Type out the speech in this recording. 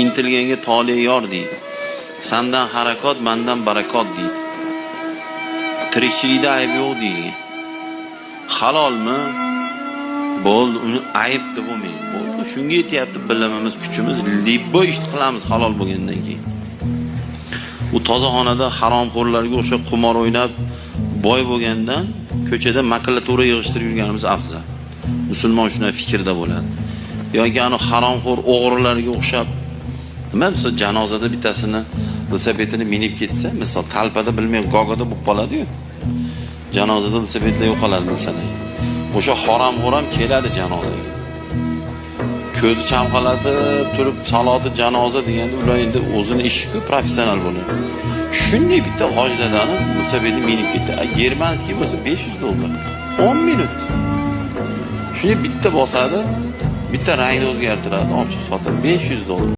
Intilganga tole yor deydi. Sandan harakot, mandan barakot deydi. Tirikchilikda ayb yo'q deyilgan. Halolmi? Bo'ldi, uni ayb deb bo'lmaydi. Bo'ldi, shunga yetyapti bilimimiz, kuchimiz, libbo ish qilamiz halol bo'lgandan keyin. U toza xonada haromxo'rlarga o'xshab qumor o'ynab boy bo'lgandan ko'chada makulatura yig'ishtirib yurganimiz afzal. Musulmon shunday fikrda bo'ladi. Yoki ana haromxo'r o'g'rilarga o'xshab nima misol janozada bittasini velosipedini minib ketsa, misol talpada bilmay gogada bo'lib qoladi-yu. Janozada velosipedlar yo'qoladi masalan. O'sha haromxo'r ham keladi janozaga. Ko'zi chamqaladi, turib saloti janoza deganda ular endi o'zini ishi-ku, professional bo'ladi. Shunday bitta hojdadani velosipedni minib ketdi. Germanskiy bo'lsa $500. 10 minut. Shunday bitta bosadi, bitta rangni o'zgartiradi, olib chiqib sotadi $500.